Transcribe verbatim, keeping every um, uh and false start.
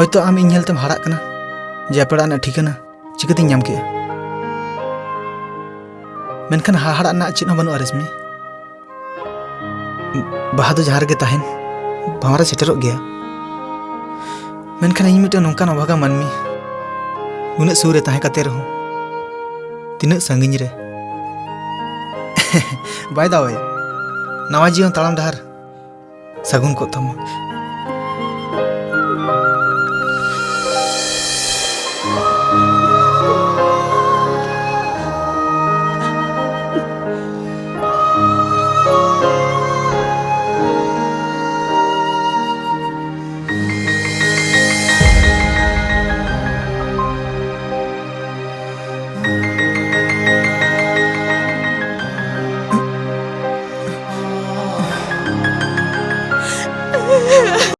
ᱦᱚᱭᱛᱚ ᱟᱢ ᱤᱧ ᱧᱮᱞᱛᱮᱢ ᱦᱟᱦᱟᱲᱟᱜ ᱠᱟᱱᱟ ᱡᱮ ᱟᱯᱮ ᱚᱲᱟᱜ ᱨᱮᱱᱟᱜ ᱴᱷᱤᱠᱟᱹᱱᱟ ᱪᱤᱠᱟᱹᱛᱤᱧ ᱧᱟᱢ ᱠᱮᱜᱼᱟ᱾ ᱢᱮᱱᱠᱷᱟᱱ ᱦᱟᱦᱟᱲᱟᱜ ᱨᱮᱱᱟᱜ ᱪᱮᱫ ᱦᱚᱸ ᱵᱟᱹᱱᱩᱜᱼᱟ ᱨᱮᱥᱢᱤ᱾ ᱵᱟᱦᱟ ᱫᱚ ᱡᱟᱦᱟᱸ ᱨᱮᱜᱮ ᱛᱟᱦᱮᱱ, ᱵᱷᱟᱶᱟᱨᱮ ᱥᱮᱴᱮᱨᱚᱜ ᱜᱮᱭᱟ᱾ ᱢᱮᱱᱠᱷᱟᱱ ᱤᱧ ᱢᱤᱫᱴᱟᱝ ᱱᱚᱝᱠᱟᱱ ᱚᱵᱷᱟᱜᱟ ᱢᱟᱹᱱᱢᱤ, ᱩᱱᱟᱹᱜ ᱥᱩᱨ ᱨᱮ ᱛᱟᱦᱮᱸ ᱠᱟᱛᱮ ᱨᱮᱦᱚᱸ ᱛᱤᱱᱟᱹᱜ ᱥᱟᱺᱜᱤᱧ ᱨᱮ᱾ By the way, ᱱᱟᱣᱟ ᱡᱤᱭᱚᱱ ᱛᱟᱲᱟᱢ ᱰᱟᱦᱟᱨ ᱥᱟᱹᱜᱩᱱ ᱠᱚᱜ ᱛᱟᱢᱟ᱾